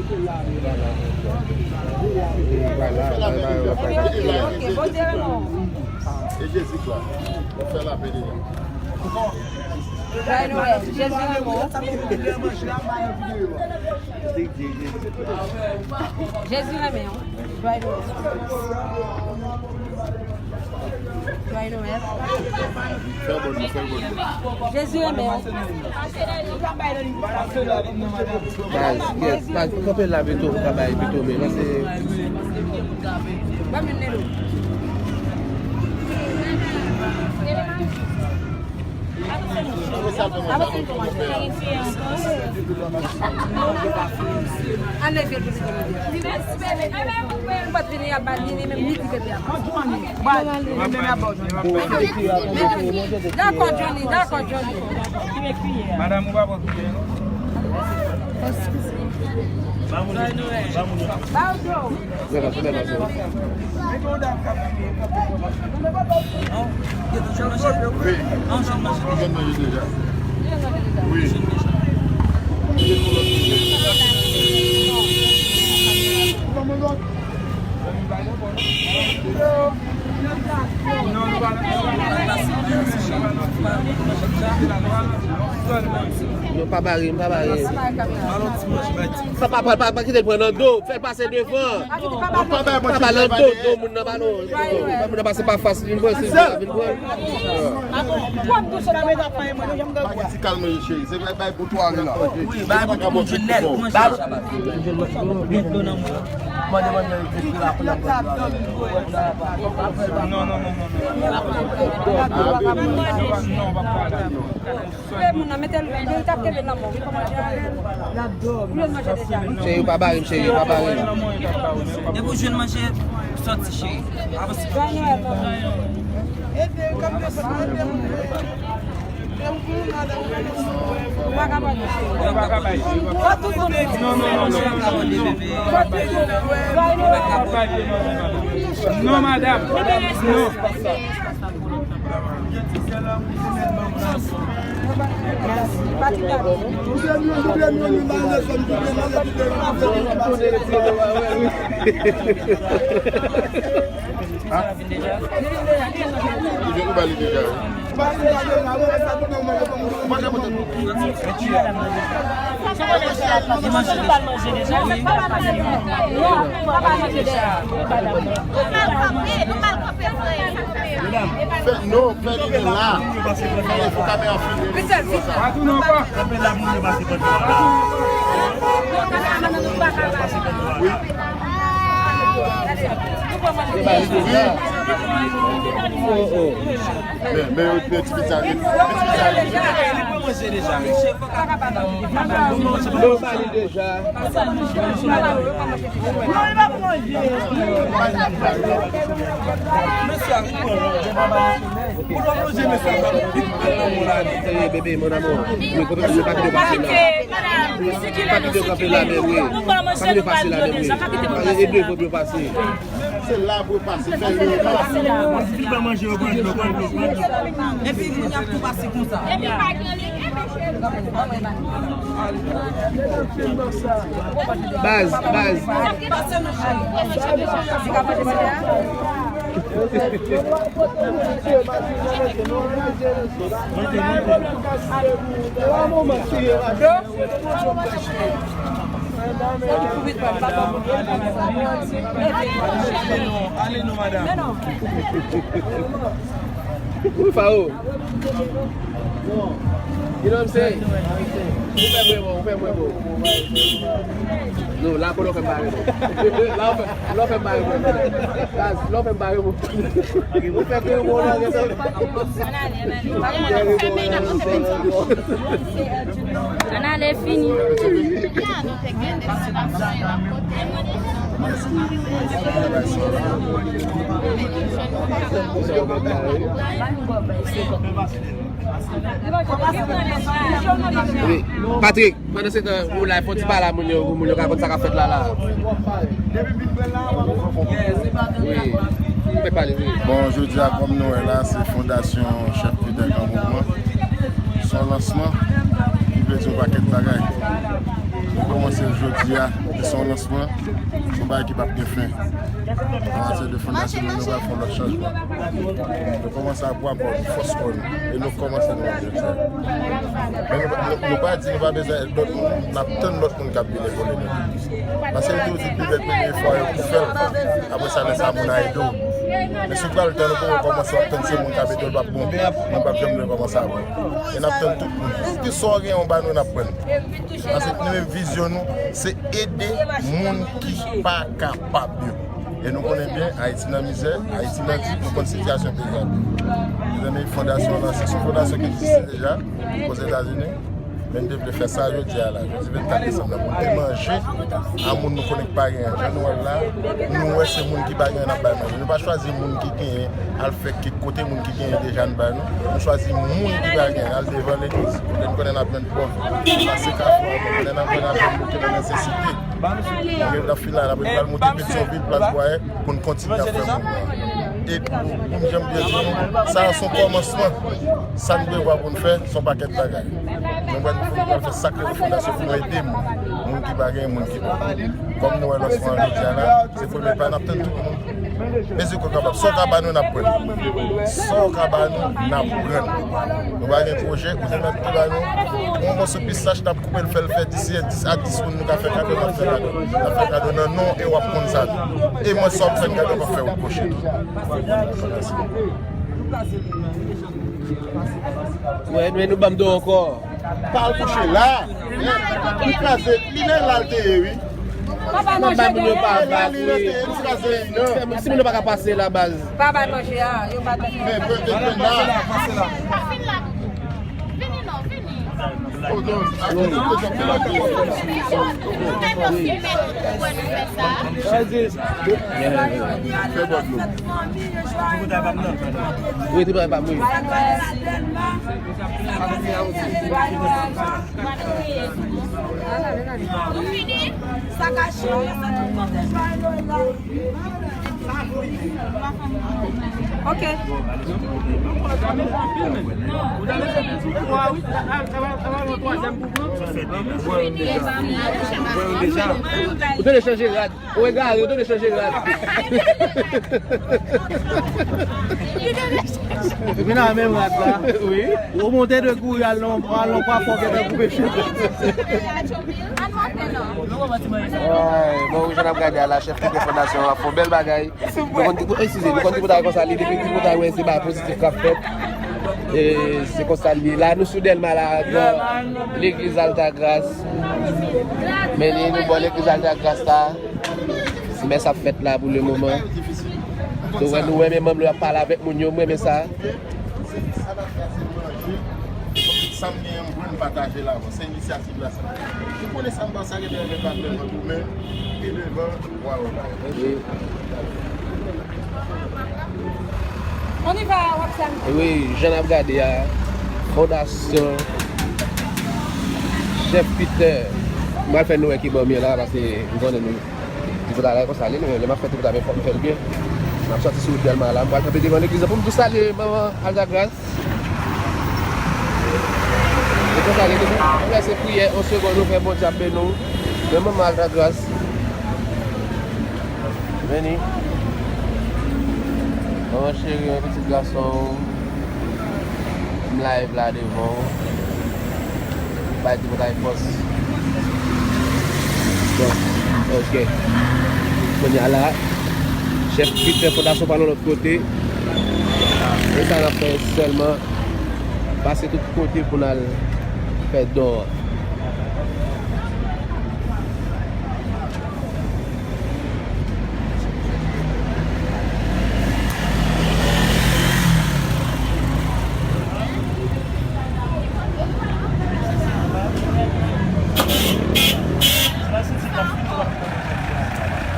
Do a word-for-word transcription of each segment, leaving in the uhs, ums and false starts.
E Jezi kwa. Ou fè lapè deja. Jezi renmen w. Jezi renmen w. Jwèy Nwèl. Jwèy Nwèl. Fè bon, fè bon. Jezi renmen w. Baz, kèt, baz, kanpe la pito, ou ka bay pito, men, pase. Ban m yon nelo. Ann leve l pou li te manje. Li mèsi, bebe. Enben, ou wè, l pa t vini, y ap ba l, li menm, li di bebe a. Dakò, Johnny, dakò, Johnny. Madanm, ou pa pran kiyè, non? Eskize. Ba w dlo. Wi. Ou jwenn manje deja? Wi. Non, pa bare, pa bare. Sa pa, pa, pa, pa kite l pran nan do. Fè l pase devan. Pa ba l nan do, do moun nan ba nou. Moun nan pase pa fas, vin pran, si vin pran. Pa gen ti kal manje, cheri. Se bay pou twa la. Wi, bay pou tout moun jwenn lè l manje. Bay pou tout moun jwenn lè l. Mande, mande, mande. Non, non, non, non, non. Non, pa pale. Frè moun nan, mete l, li t ap kenbe l nan men w, wi, kòman di ale? Ou jwenn manje deja? Cheri, pa bare m, cheri, pa bare m. Depi w jwenn manje, sòti, cheri. Avanse. Jwèy Nwèl, manman. Ou pa ka manje, cheri. Non, non, non, non, non. Non, madanm. Non. Fè, non, fè li la. Fè li pou kamera fini. Vite, vite. Wi. Wi. Men, men, men, ti piti a, ti piti a. Li pa manje deja. Li pa manje deja. Mesye a vin pran non. Ou pa manje mesye a. Bebe, mon amour. Men kote se pa ki pase la. Pa ki kanpe la, men wi. Pa ki pase la, men wi. Ede pou yo pase. Se la pou yo pase. Fè yo. Li pa manje, yo pran dlo, pran dlo, pran dlo. Epi moun y ap tou pase konsa. Epi pa gen li. Baz, baz. Ale non, ale non, madanm. Wi, Fao. You know what I'm saying? Ou fè mwen bon, ou fè mwen bon. Non, la, kote w fè m bare bon. La, w fè, la, w fè m bare bon. Gaz, la, w fè m bare bon. Ou fè ke bon, la, gaz. Ann ale, fini. Wi. Patrick, pandan se tan, ou live, fò w ti pale a moun yo, pou moun yo ka konn sa k ap fèt la, la. Wi. Ou fè pale, wi. Bon, jodi a, kòm nou wè la, se fondasyon Chèf Peter Gran Mouvman. Se yon lansman ki vle di yon pakèt bagay. Nou kòmanse l jodi a, se yon lansman, se yon bagay ki p ap gen fen. Ann pase de fondasyon nou, nou pral fè yon lòt chanjman. Nou kòmanse ak bwa kò nou, fòs kò nou, e nou kòmanse nou menm jodi a. Men nou, nou, nou pa di nou pa bezwen èd lòt moun, n ap tann lòt moun k ap vin epole nou. Paske yo toujou di pibèk premye fwa yo pou fè l, apre sa lè sa moun a ede w. Men si w pral tann ou poko kòmanse w ap tann se moun k ap ede w l p ap bon, moun p ap janm vle kòmanse avè w. E n ap tann tout moun. Kèlkeswa w gen yon ba nou n ap pran l. Paske nou menm vizyon nou se ede moun ki pa kapab yo. E nou konnen byen Ayiti nan mizè, Ayiti nan di, nou konn sitiyasyon peyi a byen. Mezanmi, fondasyon an lanse, se yon fondasyon ki egziste deja Ozetazini. Men n te vle fè sa jodi a la, jodi vennkat desanm nan, pou n te manje a moun nou konnen ki pa genyen. Jan nou wè l la, nou wè se moun ki pa genyen n ap bay manje. Nou pa chwazi moun ki genyen al fè kèk kote moun ki genyen deja n ba nou. Nou chwazi moun ki pa genyen al devan legliz. Kote n konnen n ap jwenn pòv, pase Kafou a, kote n ap jwenn al jwenn moun ki nan nesesite. Nou gen nan fil la, n ap pral moute Petyonvil, Plas Bwayè, pou n kontinye ap fè moun yo. E pou m janm byen di nou, sa a se yon kòmansman. Sa n prevwa pou n fè, se yon pakèt bagay. Nou pral, nou pral fè sakre fondasyon pou nou ede moun. Moun ki pa gen, moun ki pa. Kòm nou wè lansman an jodi a la, se premye pa, n ap tann tout moun. Mezi kò kapab, sa w ka ba nou, n ap pran. Sa w ka ba nou, n ap pran. Nou pa gen pwojè, ou te mèt te ba nou yon moso pistach, n ap koupe l, fè l fè dis, dis a dis moun nou ka fè kado, n ap fè kado. N ap fè kado nan non e w ap konn sa tou. E mwen sa w ap fè n kado, m ap fè wout kwoche tou. Wè, men nou ban m do ankò. Pa al kouche la. Li kraze, li nan la l te ye, wi. Papa manje de. Li nan la li te ye, li kraze li nan. Si moun yo pa ka pase la, baz. Papa manje a, yo pa tande. Men, men, men, men la. Vini non, vini. Fè bòdlo. Wi, tout bagay pa m, wi. Ok. Ou te chanje rad. Ou egare, ou te chanje rad. Li te chanje. Epi nan menm rad la. Wi. Ou monte de kouri al nan, al nan kwa fò gentan koupe cheve. Ay, bon, jan n ap gade a la, chèf ki te fondasyon an ap fè yon bèl bagay. Nou konn ki, eskize, nou konn ki boutay konsa, li depi ki boutay wè se bagay pozitif k ap fèt. E se konsa li ye. La, nou sou Dèlma la, nan legliz Altagras. Men li, nou bò legliz Altagras la. Mès ap fèt la pou le moman. Nou wè, nou wè, men manm yo ap pale avèk moun yo, m renmen sa. Se sa n ap fè, se manje. Sa m genyen, m pran, m pataje l avè w. Se inisyativ la, sa. Ou konnen sa m panse, gen de lè pa devan goumen, e devan wa w la. On y va, Roxane. Wi, jan n ap gade a, fondasyon Chèf Peter. M pral fè nou wè ki bò m ye la, paske m konnen nou. Ti bout a la konsa li, lè m ap fè ti bout a, men fòk m fè l byen. M ap sòti sou wout Dèlma la, m pral kanpe devan legliz la pou m tou salye manman Altagras. E konsa li, nou fè se priyè, yon segonn, nou fè Bondye ap beni w. Men manman Altagras. Vini. Manman cheri, yon pitit gason. M live la devan w. Bay ti bagay fòs. Bon, ok. Kounye a la, chèf Peter fondasyon pa nan lòt kote. E sa n ap fè sèlman pase tout kote pou n al fè don an.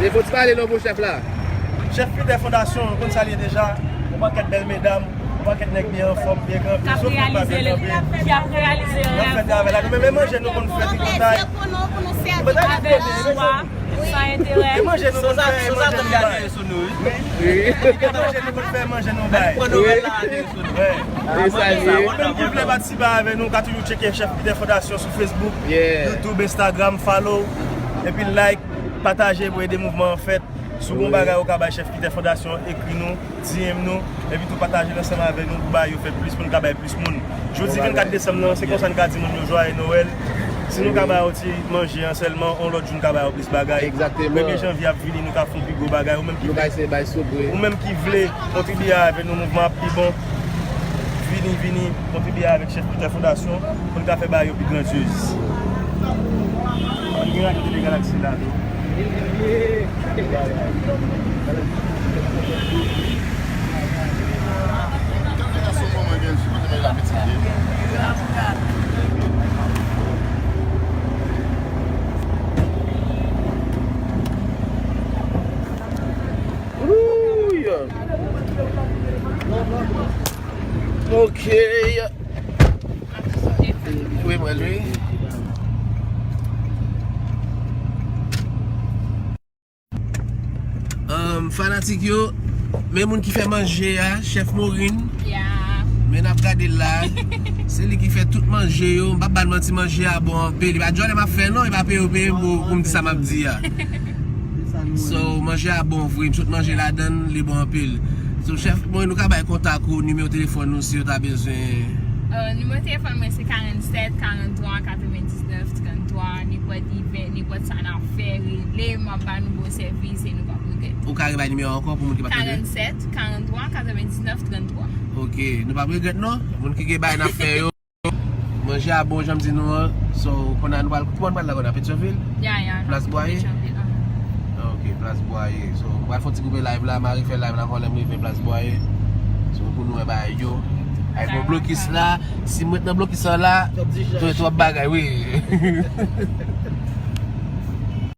E fò ti pale non pou chèf la. Chèf Peter Fondasyon, nou konn sa l ye deja. Yon pakèt bèl medam, yon pakèt nèg byen anfòm, byen kanpe, sof nèg pa byen kanpe. K ap reyalize rèv. N ap fè travay la. Nou menm, men manje nou konn fè tripotay. Nou mete tout kote. San enterè. E manje nou konn fè, e manje nou bay. Wi. E manje nou konn fè, manje nou bay. Wi. Wi. E sa ye. Ou menm ki vle patisipe avè nou, ka toujou tcheke Chèf Peter Fondasyon sou Facebook, YouTube, Instagram, follow, epi like, pataje pou ede mouvman an fèt. Si w gen yon bagay ou ka bay Chèf Peter Fondasyon, ekri nou, D M nou, epi tou pataje l ansanm avè nou pou bagay yo fè plis moun ka bay plis moun. Jodi vennkat desanm nan, se konsa n ka di moun yo jwaye Nwèl. Si nou ka ba yo ti manje an sèlman, yon lòt jou n ka ba yo plis bagay. Egzakteman. Premye janvye ap vini, nou ka fè yon pi gwo bagay. Ou menm ki Nou ka vle, eseye bay sou pre. Ou menm ki vle kontribye avè nou, mouvman ap pi bon. Vini, vini, kontribye avèk Chèf Peter Fondasyon pou n ka fè bagay yo pi grandyez. Ann gen radyo Tele Galaxy la tou. Ooh, yeah. Ok. Wi, mwen lwi. Um, fanatik yo, men moun ki fè manje a, Chèf Morin. Yeah. Men n ap gade l la. Se li ki fè tout manje yo. M p ap ba n manti, manje a bon anpil. E pa djòlè m ap fè non, e pa peye yo peye m pou, pou m di sa m ap di a. So, manje a bon vre. M sot manje ladan l, li bon anpil. So, Chèf Morin, nou ka bay kontak ou, nimewo telefòn nou si yo ta bezwen. Euh, nimewo telefòn mwen se karannsèt, karanntwa, katrevendiznèf, tranntwa. Nenpòt event, nenpòt sa n ap fè, rele, m ap ba nou bon sèvis e nou p ap regrèt. Ou ka rebay nimewo a ankò pou moun ki pa tande? Karannsèt, karanntwa, katrevendiznèf, tranntwa. Ok, nou p ap regrèt non. Moun ki gen bagay n ap fè yo. Manje a bon, jan m di nou an. So, kounye a nou pral, kote n pral la kounye a? Petyonvil? Ya, ya, Plas Bwaye? Petyonvil, aha. Ok, Plas Bwaye. So, m pral fè yon ti koupe live la, m a refè live la ankò lè m rive Plas Bwaye. So, pou nou wè bagay yo. Ay, bon, blokis la, si m ret nan blokis an la, twòp bagay, wi.